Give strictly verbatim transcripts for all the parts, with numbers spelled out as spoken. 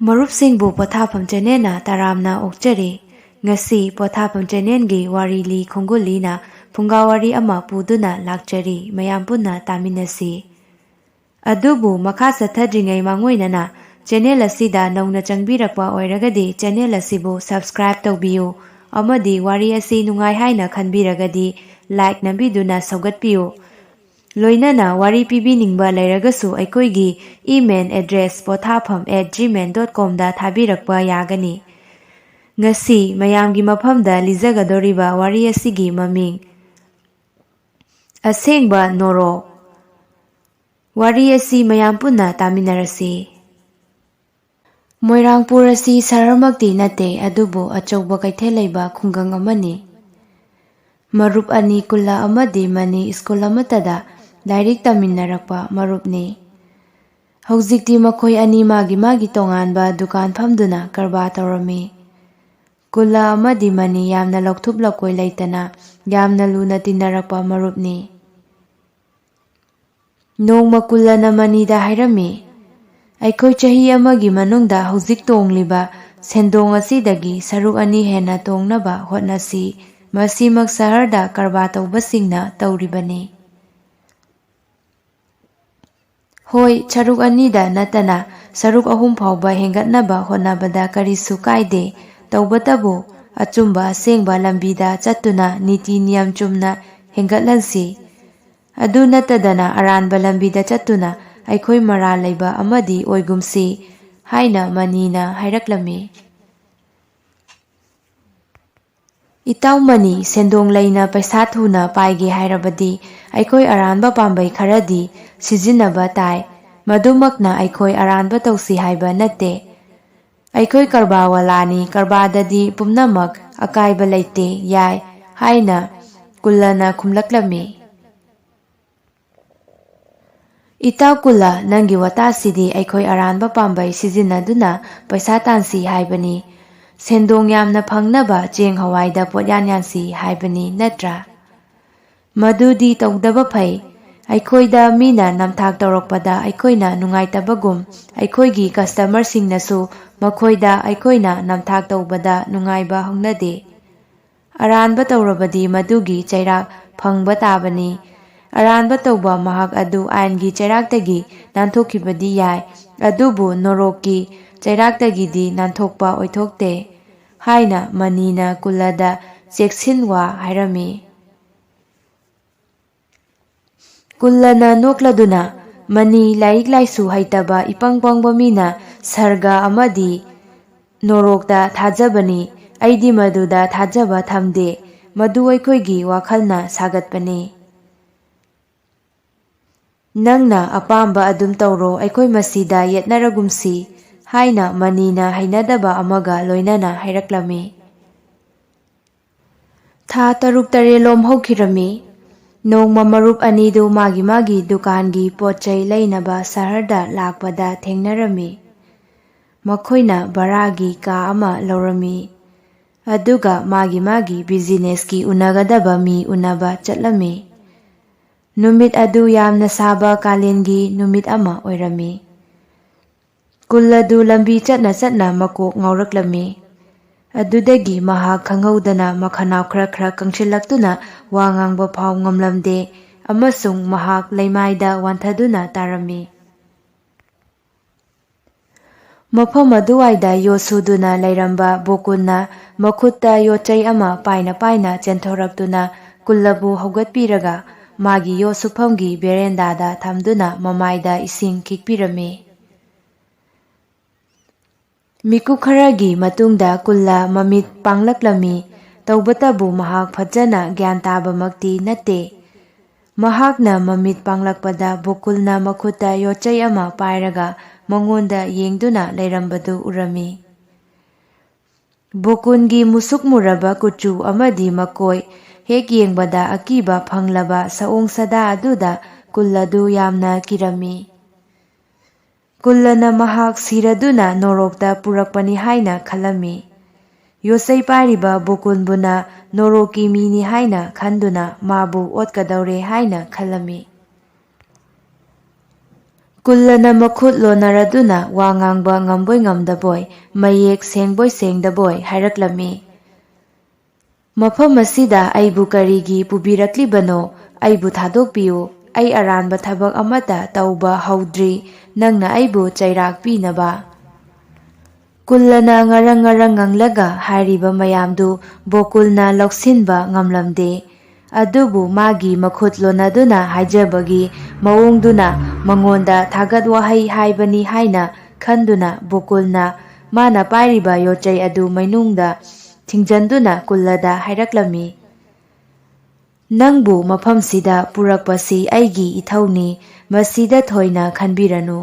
ꯃꯔꯨꯞꯁꯤꯡꯕꯨ ꯄꯣꯊꯥꯐꯝ ꯆꯦꯅꯦꯜꯅ ꯇꯔꯥꯝꯅ ꯑꯣꯛꯆꯔꯤ꯫ ꯉꯁꯤ ꯄꯣꯊꯥꯐꯝ ꯆꯦꯅꯦꯜꯒꯤ ꯋꯥꯔꯤ ꯂꯤ ꯈꯣꯡꯒꯨꯜꯂꯤꯅ ꯐꯨꯡꯒꯥ ꯋꯥꯔꯤ ꯑꯃ ꯄꯨꯗꯨꯅ ꯂꯥꯛꯆꯔꯤ꯫ ꯃꯌꯥꯝ ꯄꯨꯟꯅ ꯇꯥꯃꯤꯟꯅꯁꯤ꯫ ꯑꯗꯨꯕꯨ ꯃꯈꯥ ꯆꯠꯊꯗ꯭ꯔꯤꯉꯩ ꯃꯥꯡꯑꯣꯏꯅꯅ ꯆꯦꯅꯦꯜ ꯑꯁꯤꯗ ꯅꯧꯅ ꯆꯪꯕꯤꯔꯛꯄ ꯑꯣꯏꯔꯒꯗꯤ ꯆꯦꯅꯦꯜ ꯑꯁꯤꯕꯨ subscribe ꯇꯧꯕꯤꯌꯨ ꯑꯃꯗꯤ ꯋꯥꯔꯤ ꯑꯁꯤ ꯅꯨꯡꯉꯥꯏ ꯍꯥꯏꯅ ꯈꯟꯕꯤꯔꯒꯗꯤ like ꯅꯝꯕꯤꯗꯨꯅ ꯁꯧꯒꯠꯄꯤꯌꯨ꯫ ꯂꯣꯏꯅꯅ ꯋꯥꯔꯤ ꯄꯤꯕꯤꯅꯤꯡꯕ ꯂꯩꯔꯒꯁꯨ ꯑꯩꯈꯣꯏꯒꯤ email address ꯄꯣꯊꯥꯐꯝ at gmail dot com ꯗ ꯊꯥꯕꯤꯔꯛꯄ ꯌꯥꯒꯅꯤ꯫ ꯉꯁꯤ ꯃꯌꯥꯝꯒꯤ ꯃꯐꯝꯗ ꯂꯤꯖꯒꯗꯧꯔꯤꯕ ꯋꯥꯔꯤ ꯑꯁꯤꯒꯤ ꯃꯃꯤꯡ ꯑꯁꯦꯡꯕ ꯅꯣꯔꯣꯛ꯫ ꯋꯥꯔꯤ ꯑꯁꯤ ꯃꯌꯥꯝ ꯄꯨꯟꯅ ꯇꯥꯃꯤꯟꯅꯔꯁꯤ꯫ ꯃꯣꯏꯔꯥꯡꯄꯨꯔ ꯑꯁꯤ ꯁꯍꯔꯃꯛꯇꯤ ꯅꯠꯇꯦ, ꯑꯗꯨꯕꯨ ꯑꯆꯧꯕ ꯀꯩꯊꯦꯜ ꯂꯩꯕ ꯈꯨꯡꯒꯪ ꯑꯃꯅꯤ꯫ ꯃꯔꯨꯞ ꯑꯅꯤ ꯀꯨꯜꯂ ꯑꯃꯗꯤ ꯃꯅꯤ ꯁ꯭ꯀꯨꯜ ꯑꯃꯠꯇꯗ ꯂꯥꯏꯔꯤꯛ ꯇꯝꯃꯤꯟꯅꯔꯛꯄ ꯃꯔꯨꯞꯅꯤ꯫ ꯍꯧꯖꯤꯛꯇꯤ ꯃꯈꯣꯏ ꯑꯅꯤ ꯃꯥꯒꯤ ꯃꯥꯒꯤ ꯇꯣꯉꯥꯟꯕ ꯗꯨꯀꯥꯟ ꯐꯝꯗꯨꯅ ꯀꯔꯕꯥꯔ ꯇꯧꯔꯝꯃꯤ꯫ ꯀꯨꯜꯂ ꯑꯃꯗꯤ ꯃꯅꯤ ꯌꯥꯝꯅ ꯂꯧꯊꯨꯞ ꯂꯧꯀꯣꯏ ꯂꯩꯇꯅ ꯌꯥꯝꯅ ꯂꯨꯅ ꯇꯤꯟꯅꯔꯛꯄ ꯃꯔꯨꯞꯅꯤ꯫ ꯅꯣꯡꯃ ꯀꯨꯜꯂꯅ ꯃꯅꯤꯗ ꯍꯥꯏꯔꯝꯃꯤ, "ꯑꯩꯈꯣꯏ ꯆꯍꯤ ꯑꯃꯒꯤ ꯃꯅꯨꯡꯗ ꯍꯧꯖꯤꯛ ꯇꯣꯡꯂꯤꯕ ꯁꯦꯟꯗꯣꯡ ꯑꯁꯤꯗꯒꯤ ꯁꯔꯨꯛ ꯑꯅꯤ ꯍꯦꯟꯅ ꯇꯣꯡꯅꯕ ꯍꯣꯠꯅꯁꯤ꯫ ꯃꯁꯤꯃꯛ ꯁꯍꯔꯗ ꯀꯔꯕꯥꯔ ꯇꯧꯕꯁꯤꯡꯅ ꯇꯧꯔꯤꯕꯅꯤ꯫" ꯍꯣꯏ, ꯁꯔꯨꯛ ꯑꯅꯤꯗ ꯅꯠꯇꯅ ꯁꯔꯨꯛ ꯑꯍꯨꯝ ꯐꯥꯎꯕ ꯍꯦꯟꯒꯠꯅꯕ ꯍꯣꯠꯅꯕꯗ ꯀꯔꯤꯁꯨ ꯀꯥꯏꯗꯦ꯫ ꯇꯧꯕꯇꯕꯨ ꯑꯆꯨꯝꯕ ꯑꯁꯦꯡꯕ ꯂꯝꯕꯤꯗ ꯆꯠꯇꯨꯅ ꯅꯤꯇꯤ ꯅꯤꯌꯝ ꯆꯨꯝꯅ ꯍꯦꯟꯒꯠꯍꯟꯁꯤ꯫ ꯑꯗꯨ ꯅꯠꯇꯗꯅ ꯑꯔꯥꯟꯕ ꯂꯝꯕꯤꯗ ꯆꯠꯇꯨꯅ ꯑꯩꯈꯣꯏ ꯃꯔꯥꯜ ꯂꯩꯕ ꯑꯃꯗꯤ ꯑꯣꯏꯒꯨꯝꯁꯤ ꯍꯥꯏꯅ ꯃꯅꯤꯅ ꯍꯥꯏꯔꯛꯂꯝꯃꯤ꯫ ꯏꯇꯥꯎ ꯃꯅꯤ, ꯁꯦꯟꯗꯣꯡ ꯂꯩꯅ ꯄꯩꯁꯥ ꯊꯨꯅ ꯄꯥꯏꯒꯦ ꯍꯥꯏꯔꯕꯗꯤ ꯑꯩꯈꯣꯏ ꯑꯔꯥꯟꯕ ꯄꯥꯝꯕꯩ ꯈꯔꯗꯤ ꯁꯤꯖꯤꯟꯅꯕ ꯇꯥꯏ꯫ ꯃꯗꯨꯃꯛꯅ ꯑꯩꯈꯣꯏ ꯑꯔꯥꯟꯕ ꯇꯧꯁꯤ ꯍꯥꯏꯕ ꯅꯠꯇꯦ꯫ ꯑꯩꯈꯣꯏ ꯀꯔꯕꯥꯔ ꯋꯥꯂꯥꯅꯤ, ꯀꯔꯕꯥꯔꯗꯗꯤ ꯄꯨꯝꯅꯃꯛ ꯑꯀꯥꯏꯕ ꯂꯩꯇꯦ, ꯌꯥꯏ ꯍꯥꯏꯅ ꯀꯨꯜꯂꯅ ꯈꯨꯝꯂꯛꯂꯝꯃꯤ꯫ ꯏꯇꯥꯎ ꯀꯨꯜꯂ, ꯅꯪꯒꯤ ꯋꯥꯇꯥꯁꯤꯗꯤ ꯑꯩꯈꯣꯏ ꯑꯔꯥꯟꯕ ꯄꯥꯝꯕꯩ ꯁꯤꯖꯤꯟꯅꯗꯨꯅ ꯄꯩꯁꯥ ꯇꯥꯟꯁꯤ ꯍꯥꯏꯕꯅꯤ꯫ ꯁꯦꯟꯗꯣꯡ ꯌꯥꯝꯅ ꯐꯪꯅꯕ ꯆꯦꯡ ꯍꯋꯥꯏꯗ ꯄꯣꯠꯌꯥꯟ ꯌꯥꯟꯁꯤ ꯍꯥꯏꯕꯅꯤ ꯅꯠꯇ꯭ꯔꯥ? ꯃꯗꯨꯗꯤ ꯇꯧꯗꯕ ꯐꯩ꯫ ꯑꯩꯈꯣꯏꯗ ꯃꯤꯅ ꯅꯝꯊꯥꯛ ꯇꯧꯔꯛꯄꯗ ꯑꯩꯈꯣꯏꯅ ꯅꯨꯡꯉꯥꯏꯇꯕꯒꯨꯝ, ꯑꯩꯈꯣꯏꯒꯤ ꯀꯁꯇꯃꯔꯁꯤꯡꯅꯁꯨ ꯃꯈꯣꯏꯗ ꯑꯩꯈꯣꯏꯅ ꯅꯝꯊꯥꯛ ꯇꯧꯕꯗ ꯅꯨꯡꯉꯥꯏꯕ ꯍꯧꯅꯗꯦ꯫ ꯑꯔꯥꯟꯕ ꯇꯧꯔꯕꯗꯤ ꯃꯗꯨꯒꯤ ꯆꯩꯔꯥꯛ ꯐꯪꯕ ꯇꯥꯕꯅꯤ꯫ ꯑꯔꯥꯟꯕ ꯇꯧꯕ ꯃꯍꯥꯛ ꯑꯗꯨ ꯑꯥꯏꯟꯒꯤ ꯆꯩꯔꯥꯛꯇꯒꯤ ꯅꯥꯟꯊꯣꯛꯈꯤꯕꯗꯤ ꯌꯥꯏ, ꯑꯗꯨꯕꯨ ꯅꯣꯔꯣꯛꯀꯤ ꯆꯩꯔꯥꯛꯇꯒꯤꯗꯤ ꯅꯥꯟꯊꯣꯛꯄ ꯑꯣꯏꯊꯣꯛꯇꯦ ꯍꯥꯏꯅ ꯃꯅꯤꯅ ꯀꯨꯜꯂꯗ ꯆꯦꯛꯁꯤꯟ ꯋꯥ ꯍꯥꯏꯔꯝꯃꯤ꯫ ꯀꯨꯜꯂꯅ ꯅꯣꯛꯂꯗꯨꯅ, "ꯃꯅꯤ ꯂꯥꯏꯔꯤꯛ ꯂꯥꯏꯁꯨ ꯍꯩꯇꯕ ꯏꯄꯪ ꯄꯪꯕ ꯃꯤꯅ ꯁꯔꯒ ꯑꯃꯗꯤ ꯅꯣꯔꯣꯛꯇ ꯊꯥꯖꯕꯅꯤ꯫ ꯑꯩꯗꯤ ꯃꯗꯨꯗ ꯊꯥꯖꯕ ꯊꯝꯗꯦ꯫ ꯃꯗꯨ ꯑꯩꯈꯣꯏꯒꯤ ꯋꯥꯈꯜꯅ ꯁꯥꯒꯠꯄꯅꯤ꯫ ꯅꯪꯅ ꯑꯄꯥꯝꯕ ꯑꯗꯨꯝ ꯇꯧꯔꯣ, ꯑꯩꯈꯣꯏ ꯃꯁꯤꯗ ꯌꯦꯠꯅꯔꯒꯨꯝꯁꯤ" ꯍꯥꯏꯅ ꯃꯅꯤꯅ ꯍꯩꯅꯗꯕ ꯑꯃꯒ ꯂꯣꯏꯅꯅ ꯍꯥꯏꯔꯛꯂꯝꯃꯤ꯫ ꯊꯥ ꯇꯔꯨꯛ ꯇꯔꯦꯠꯂꯣꯝ ꯍꯧꯈꯤꯔꯝꯃꯤ꯫ ꯅꯣꯡꯃ ꯃꯔꯨꯞ ꯑꯅꯤꯗꯨ ꯃꯥꯒꯤ ꯃꯥꯒꯤ ꯗꯨꯀꯥꯟꯒꯤ ꯄꯣꯠ ꯆꯩ ꯂꯩꯅꯕ ꯁꯍꯔꯗ ꯂꯥꯛꯄꯗ ꯊꯦꯡꯅꯔꯝꯃꯤ꯫ ꯃꯈꯣꯏꯅ ꯚꯔꯥꯒꯤ ꯀꯥ ꯑꯃ ꯂꯧꯔꯝꯃꯤ꯫ ꯑꯗꯨꯒ ꯃꯥꯒꯤ ꯃꯥꯒꯤ ꯕꯤꯖꯤꯅꯦꯁꯀꯤ ꯎꯅꯒꯗꯕ ꯃꯤ ꯎꯅꯕ ꯆꯠꯂꯝꯃꯤ꯫ ꯅꯨꯃꯤꯠ ꯑꯗꯨ ꯌꯥꯝꯅ ꯁꯥꯕ ꯀꯥꯂꯦꯟꯒꯤ ꯅꯨꯃꯤꯠ ꯑꯃ ꯑꯣꯏꯔꯝꯃꯤ꯫ ꯀꯨꯜ ꯑꯗꯨ ꯂꯝꯕꯤ ꯆꯠꯅ ꯆꯠꯅ ꯃꯀꯣꯛ ꯉꯥꯎꯔꯛꯂꯝꯃꯤ꯫ ꯑꯗꯨꯗꯒꯤ ꯃꯍꯥꯛ ꯈꯪꯍꯧꯗꯅ ꯃꯈꯅꯥꯎ ꯈꯔ ꯈꯔ ꯀꯪꯁꯤꯜꯂꯛꯇꯨꯅ ꯋꯥ ꯉꯥꯡꯕ ꯐꯥꯎ ꯉꯝꯂꯝꯗꯦ, ꯑꯃꯁꯨꯡ ꯃꯍꯥꯛ ꯂꯩꯃꯥꯏꯗ ꯋꯥꯟꯊꯗꯨꯅ ꯇꯥꯔꯝꯃꯤ꯫ ꯃꯐꯝ ꯑꯗꯨꯋꯥꯏꯗ ꯌꯣꯠ ꯁꯨꯗꯨꯅ ꯂꯩꯔꯝꯕ ꯕꯣꯀꯨꯟꯅ ꯃꯈꯨꯠꯇ ꯌꯣꯠꯆꯩ ꯑꯃ ꯄꯥꯏꯅ ꯄꯥꯏꯅ ꯆꯦꯟꯊꯣꯔꯛꯇꯨꯅ ꯀꯨꯜꯂꯕꯨ ꯍꯧꯒꯠꯄꯤꯔꯒ ꯃꯥꯒꯤ ꯌꯣꯠ ꯁꯨꯐꯝꯒꯤ ꯕꯦꯔꯦꯟꯗꯥꯗ ꯊꯝꯗꯨꯅ ꯃꯃꯥꯏꯗ ꯏꯁꯤꯡ ꯈꯤꯛꯄꯤꯔꯝꯃꯤ꯫ ꯃꯤꯀꯨꯞ ꯈꯔꯒꯤ ꯃꯇꯨꯡꯗ ꯀꯨꯜꯂ ꯃꯃꯤꯠ ꯄꯥꯡꯂꯛꯂꯝꯃꯤ꯫ ꯇꯧꯕꯇꯕꯨ ꯃꯍꯥꯛ ꯐꯖꯅ ꯒ꯭ꯌꯥꯟ ꯇꯥꯕꯃꯛꯇꯤ ꯅꯠꯇꯦ꯫ ꯃꯍꯥꯛꯅ ꯃꯃꯤꯠ ꯄꯥꯡꯂꯛꯄꯗ ꯕꯣꯀꯨꯜꯅ ꯃꯈꯨꯠꯇ ꯌꯣꯠꯆꯩ ꯑꯃ ꯄꯥꯏꯔꯒ ꯃꯉꯣꯟꯗ ꯌꯦꯡꯗꯨꯅ ꯂꯩꯔꯝꯕꯗꯨ ꯎꯔꯝꯃꯤ꯫ ꯕꯣꯀꯨꯟꯒꯤ ꯃꯨꯁꯨꯛ ꯃꯨꯔꯕ ꯀꯨꯆꯨ ꯑꯃꯗꯤ ꯃꯀꯣꯏ ꯍꯦꯛ ꯌꯦꯡꯕꯗ ꯑꯀꯤꯕ ꯐꯪꯂꯕ ꯁꯑꯣꯡ ꯁꯥꯗꯥ ꯑꯗꯨꯗ ꯀꯨꯜ ꯑꯗꯨ ꯌꯥꯝꯅ ꯀꯤꯔꯝꯃꯤ꯫ ꯀꯨꯜꯂꯅ ꯃꯍꯥꯛ ꯁꯤꯔꯗꯨꯅ ꯅꯣꯔꯣꯛꯇ ꯄꯨꯔꯛꯄꯅꯤ ꯍꯥꯏꯅ ꯈꯜꯂꯝꯃꯤ꯫ ꯌꯣꯠꯆꯩ ꯄꯥꯏꯔꯤꯕ ꯕꯣꯀꯨꯟꯕꯨꯅ ꯅꯣꯔꯣꯛꯀꯤ ꯃꯤꯅꯤ ꯍꯥꯏꯅ ꯈꯟꯗꯨꯅ ꯃꯥꯕꯨ ꯑꯣꯠꯀꯗꯧꯔꯦ ꯍꯥꯏꯅ ꯈꯜꯂꯝꯃꯤ꯫ ꯀꯨꯜꯂꯅ ꯃꯈꯨꯠ ꯂꯣꯟꯅꯔꯗꯨꯅ ꯋꯥ ꯉꯥꯡꯕ ꯉꯝꯕꯣꯏ ꯉꯝꯗꯕꯣꯏ, ꯃꯌꯦꯛ ꯁꯦꯡꯕꯣꯏ ꯁꯦꯡꯗꯕꯣꯏ ꯍꯥꯏꯔꯛꯂꯝꯃꯤ꯫ "ꯃꯐꯝ ꯑꯁꯤꯗ ꯑꯩꯕꯨ ꯀꯔꯤꯒꯤ ꯄꯨꯕꯤꯔꯛꯂꯤꯕꯅꯣ? ꯑꯩꯕꯨ ꯊꯥꯗꯣꯛꯄꯤꯌꯨ꯫ ꯑꯩ ꯑꯔꯥꯟꯕ ꯊꯕꯛ ꯑꯃꯠꯇ ꯇꯧꯕ ꯍꯧꯗ꯭ꯔꯤ꯫ ꯅꯪꯅ ꯑꯩꯕꯨ ꯆꯩꯔꯥꯛ ꯄꯤꯅꯕ?" ꯀꯨꯜꯂꯅ ꯉꯔꯪ ꯉꯔꯪ ꯉꯪꯂꯒ ꯍꯥꯏꯔꯤꯕ ꯃꯌꯥꯝꯗꯨ ꯕꯣꯀꯨꯜꯅ ꯂꯧꯁꯤꯟꯕ ꯉꯝꯂꯝꯗꯦ꯫ ꯑꯗꯨꯕꯨ ꯃꯥꯒꯤ ꯃꯈꯨꯠ ꯂꯣꯟꯅꯗꯨꯅ ꯍꯥꯏꯖꯕꯒꯤ ꯃꯑꯣꯡꯗꯨꯅ ꯃꯉꯣꯟꯗ ꯊꯥꯒꯠ ꯋꯥꯍꯩ ꯍꯥꯏꯕꯅꯤ ꯍꯥꯏꯅ ꯈꯟꯗꯨꯅ ꯕꯣꯀꯨꯜꯅ ꯃꯥꯅ ꯄꯥꯏꯔꯤꯕ ꯌꯣꯠꯆꯩ ꯑꯗꯨ ꯃꯩꯅꯨꯡꯗ ꯊꯤꯡꯖꯟꯗꯨꯅ ꯀꯨꯜꯂꯗ ꯍꯥꯏꯔꯛꯂꯝꯃꯤ, "ꯅꯪꯕꯨ ꯃꯐꯝꯁꯤꯗ ꯄꯨꯔꯛꯄꯁꯤ ꯑꯩꯒꯤ ꯏꯊꯧꯅꯤ, ꯃꯁꯤꯗ ꯊꯣꯏꯅ ꯈꯟꯕꯤꯔꯅꯨ"꯫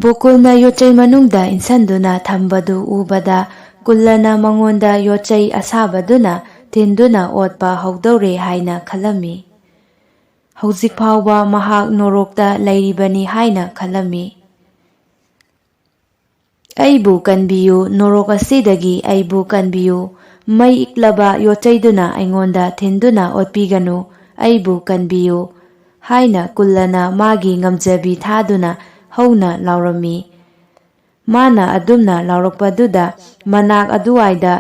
ꯕꯣꯀꯨꯜꯅ ꯌꯣꯠꯆꯩ ꯃꯅꯨꯡꯗ ꯏꯟꯁꯟꯗꯨꯅ ꯊꯝꯕꯗꯨ ꯎꯕꯗ ꯀꯨꯜꯂꯅ ꯃꯉꯣꯟꯗ ꯌꯣꯠꯆꯩ ꯑꯁꯥꯕꯗꯨꯅ ꯊꯤꯟꯗꯨꯅ ꯑꯣꯠꯄ ꯍꯧꯗꯧꯔꯦ ꯍꯥꯏꯅ ꯈꯜꯂꯝꯃꯤ꯫ ꯍꯧꯖꯤꯛ ꯐꯥꯎꯕ ꯃꯍꯥꯛ ꯅꯣꯔꯣꯛꯇ ꯂꯩꯔꯤꯕꯅꯤ ꯍꯥꯏꯅ ꯈꯜꯂꯝꯃꯤ꯫ "ꯑꯩꯕꯨ ꯀꯟꯕꯤꯌꯨ, ꯅꯣꯔꯣꯛ ꯑꯁꯤꯗꯒꯤ ꯑꯩꯕꯨ ꯀꯟꯕꯤꯌꯨ, ꯃꯩ ꯏꯛꯂꯕ ꯌꯣꯠꯆꯩꯗꯨꯅ ꯑꯩꯉꯣꯟꯗ ꯊꯤꯟꯗꯨꯅ ꯑꯣꯠꯄꯤꯒꯅꯨ, ꯑꯩꯕꯨ ꯀꯟꯕꯤꯌꯨ" ꯍꯥꯏꯅ ꯀꯨꯜꯂꯅ ꯃꯥꯒꯤ ꯉꯝꯖꯕꯤ ꯊꯥꯗꯨꯅ ꯍꯧꯅ ꯂꯥꯎꯔꯝꯃꯤ꯫ ꯃꯥꯅ ꯑꯗꯨꯝꯅ ꯂꯥꯎꯔꯛꯄꯗꯨꯗ ꯃꯅꯥꯛ ꯑꯗꯨꯋꯥꯏꯗ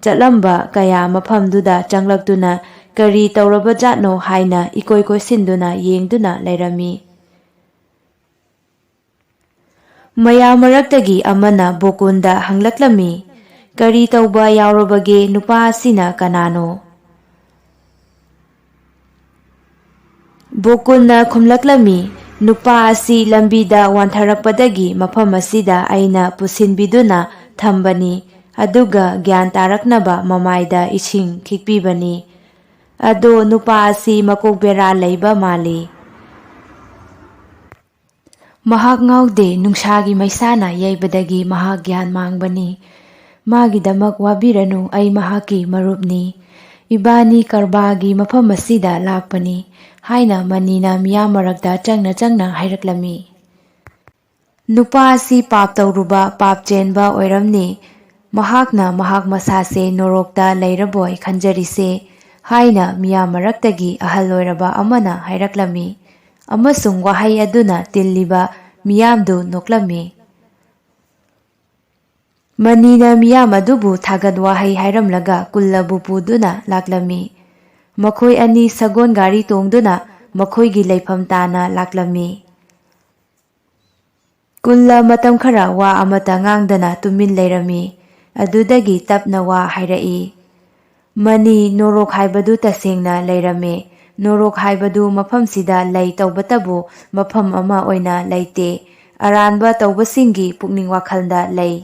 ꯆꯠꯂꯝꯕ ꯀꯌꯥ ꯃꯐꯝꯗꯨꯗ ꯆꯪꯂꯛꯇꯨꯅ ꯀꯔꯤ ꯇꯧꯔꯕꯖꯥꯠꯅꯣ ꯍꯥꯏꯅ ꯏꯀꯣꯏ ꯀꯣꯏꯁꯤꯟꯗꯨꯅ ꯌꯦꯡꯗꯨꯅ ꯂꯩꯔꯝꯃꯤ꯫ ꯃꯌꯥꯝ ꯃꯔꯛꯇꯒꯤ ꯑꯃꯅ ꯕꯣꯀꯨꯟꯗ ꯍꯪꯂꯛꯂꯝꯃꯤ, "ꯀꯔꯤ ꯇꯧꯕ ꯌꯥꯎꯔꯕꯒꯦ? ꯅꯨꯄꯥ ꯑꯁꯤꯅ ꯀꯅꯥꯅꯣ?" ꯕꯣꯀꯨꯟꯅ ꯈꯨꯝꯂꯛꯂꯝꯃꯤ, "ꯅꯨꯄꯥ ꯑꯁꯤ ꯂꯝꯕꯤꯗ ꯋꯥꯟꯊꯔꯛꯄꯗꯒꯤ ꯃꯐꯝ ꯑꯁꯤꯗ ꯑꯩꯅ ꯄꯨꯁꯤꯟꯕꯤꯗꯨꯅ ꯊꯝꯕꯅꯤ, ꯑꯗꯨꯒ ꯒ꯭ꯌꯥꯟ ꯇꯥꯔꯛꯅꯕ ꯃꯃꯥꯏꯗ ꯏꯁꯤꯡ ꯈꯤꯛꯄꯤꯕꯅꯤ꯫ ꯑꯗꯣ ꯅꯨꯄꯥ ꯑꯁꯤ ꯃꯀꯣꯛ ꯕꯦꯔꯥ ꯂꯩꯕ ꯃꯥꯜꯂꯤ꯫ ꯃꯍꯥꯛ ꯉꯥꯎꯗꯦ, ꯅꯨꯡꯁꯥꯒꯤ ꯃꯩꯁꯥꯅ ꯌꯩꯕꯗꯒꯤ ꯃꯍꯥꯛ ꯒ꯭ꯌꯥꯟ ꯃꯥꯡꯕꯅꯤ꯫ ꯃꯥꯒꯤꯗꯃꯛ ꯋꯥꯕꯤꯔꯅꯨ, ꯑꯩ ꯃꯍꯥꯛꯀꯤ ꯃꯔꯨꯞꯅꯤ꯫ ꯏꯕꯥꯅꯤ ꯀꯔꯕꯥꯒꯤ ꯃꯐꯝ ꯑꯁꯤꯗ ꯂꯥꯛꯄꯅꯤ" ꯍꯥꯏꯅ ꯃꯅꯤꯅ ꯃꯤꯌꯥꯝ ꯃꯔꯛꯇ ꯆꯪꯅ ꯆꯪꯅ ꯍꯥꯏꯔꯛꯂꯝꯃꯤ꯫ ꯅꯨꯄꯥ ꯑꯁꯤ ꯄꯥꯞ ꯇꯧꯔꯨꯕ, ꯄꯥꯞ ꯆꯦꯟꯕ ꯑꯣꯏꯔꯝꯅꯤ꯫ ꯃꯍꯥꯛꯅ ꯃꯍꯥꯛ ꯃꯁꯥꯁꯦ ꯅꯣꯔꯣꯛꯇ ꯂꯩꯔꯕꯣꯏ ꯈꯟꯖꯔꯤꯁꯦ ꯍꯥꯏꯅ ꯃꯤꯌꯥꯝ ꯃꯔꯛꯇꯒꯤ ꯑꯍꯜ ꯑꯣꯏꯔꯕ ꯑꯃꯅ ꯍꯥꯏꯔꯛꯂꯝꯃꯤ꯫ ꯑꯃꯁꯨꯡ ꯋꯥꯍꯩ ꯑꯗꯨꯅ ꯇꯤꯜꯂꯤꯕ ꯃꯤꯌꯥꯝꯗꯨ ꯅꯣꯛꯂꯝꯃꯤ꯫ ꯃꯅꯤꯅ ꯃꯤꯌꯥꯝ ꯑꯗꯨꯕꯨ ꯊꯥꯒꯠ ꯋꯥꯍꯩ ꯍꯥꯏꯔꯝꯂꯒ ꯀꯨꯜꯂꯕꯨ ꯄꯨꯗꯨꯅ ꯂꯥꯛꯂꯝꯃꯤ꯫ ꯃꯈꯣꯏ ꯑꯅꯤ ꯁꯒꯣꯜ ꯒꯥꯔꯤ ꯇꯣꯡꯗꯨꯅ ꯃꯈꯣꯏꯒꯤ ꯂꯩꯐꯝ ꯇꯥꯅ ꯂꯥꯛꯂꯝꯃꯤ꯫ ꯀꯨꯜꯂ ꯃꯇꯝ ꯈꯔ ꯋꯥ ꯑꯃꯠꯇ ꯉꯥꯡꯗꯅ ꯇꯨꯃꯤꯟ ꯂꯩꯔꯝꯃꯤ꯫ ꯑꯗꯨꯗꯒꯤ ꯇꯞꯅ ꯋꯥ ꯍꯥꯏꯔꯛꯏ꯫ ꯃꯅꯤ, ꯅꯣꯔꯣꯛ ꯍꯥꯏꯕꯗꯨ ꯇꯁꯦꯡꯅ ꯂꯩꯔꯝꯃꯦ꯫ ꯅꯣꯔꯣꯛ ꯍꯥꯏꯕꯗꯨ ꯃꯐꯝꯁꯤꯗ ꯂꯩ ꯇꯧꯕꯇꯕꯨ ꯃꯐꯝ ꯑꯃ ꯑꯣꯏꯅ ꯂꯩꯇꯦ꯫ ꯑꯔꯥꯟꯕ ꯇꯧꯕꯁꯤꯡꯒꯤ ꯄꯨꯛꯅꯤꯡ ꯋꯥꯈꯜꯗ ꯂꯩ꯫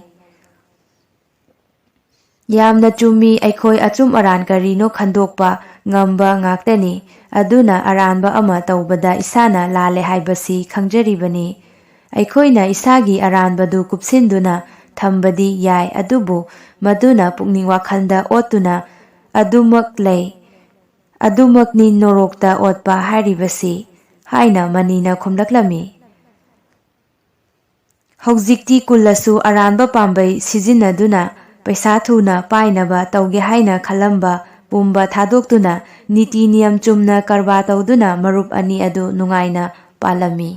ꯌꯥꯝꯅ ꯆꯨꯝꯃꯤ, ꯑꯩꯈꯣꯏ ꯑꯆꯨꯝ ꯑꯔꯥꯟ ꯀꯔꯤꯅꯣ ꯈꯟꯗꯣꯛꯄ ꯉꯝꯕ ꯉꯥꯛꯇꯅꯤ꯫ ꯑꯗꯨꯅ ꯑꯔꯥꯟꯕ ꯑꯃ ꯇꯧꯕꯗ ꯏꯁꯥꯅ ꯂꯥꯜꯂꯦ ꯍꯥꯏꯕꯁꯤ ꯈꯪꯖꯔꯤꯕꯅꯤ꯫ ꯑꯩꯈꯣꯏꯅ ꯏꯁꯥꯒꯤ ꯑꯔꯥꯟꯕꯗꯨ ꯀꯨꯞꯁꯤꯟꯗꯨꯅ ꯊꯝꯕꯗꯤ ꯌꯥꯏ, ꯑꯗꯨꯕꯨ ꯃꯗꯨꯅ ꯄꯨꯛꯅꯤꯡ ꯋꯥꯈꯜꯗ ꯑꯣꯠꯇꯨꯅ ꯑꯗꯨꯃꯛ ꯂꯩ꯫ ꯑꯗꯨꯃꯛꯅꯤ ꯅꯣꯔꯣꯛꯇ ꯑꯣꯠꯄ ꯍꯥꯏꯔꯤꯕꯁꯤ, ꯍꯥꯏꯅ ꯃꯅꯤꯅ ꯈꯨꯝꯂꯛꯂꯝꯃꯤ꯫ ꯍꯧꯖꯤꯛꯇꯤ ꯀꯨꯜꯂꯁꯨ ꯑꯔꯥꯟꯕ ꯄꯥꯝꯕꯩ ꯁꯤꯖꯤꯟꯅꯗꯨꯅ ꯄꯩꯁꯥ ꯊꯨꯅ ꯄꯥꯏꯅꯕ ꯇꯧꯒꯦ ꯍꯥꯏꯅ ꯈꯜꯂꯝꯕ ꯄꯨꯝꯕ ꯊꯥꯗꯣꯛꯇꯨꯅ ꯅꯤꯇꯤ ꯅꯤꯌꯝ ꯆꯨꯝꯅ ꯀꯔꯕꯥꯔ ꯇꯧꯗꯨꯅ ꯃꯔꯨꯞ ꯑꯅꯤ ꯑꯗꯨ ꯅꯨꯡꯉꯥꯏꯅ ꯄꯥꯜꯂꯝꯃꯤ꯫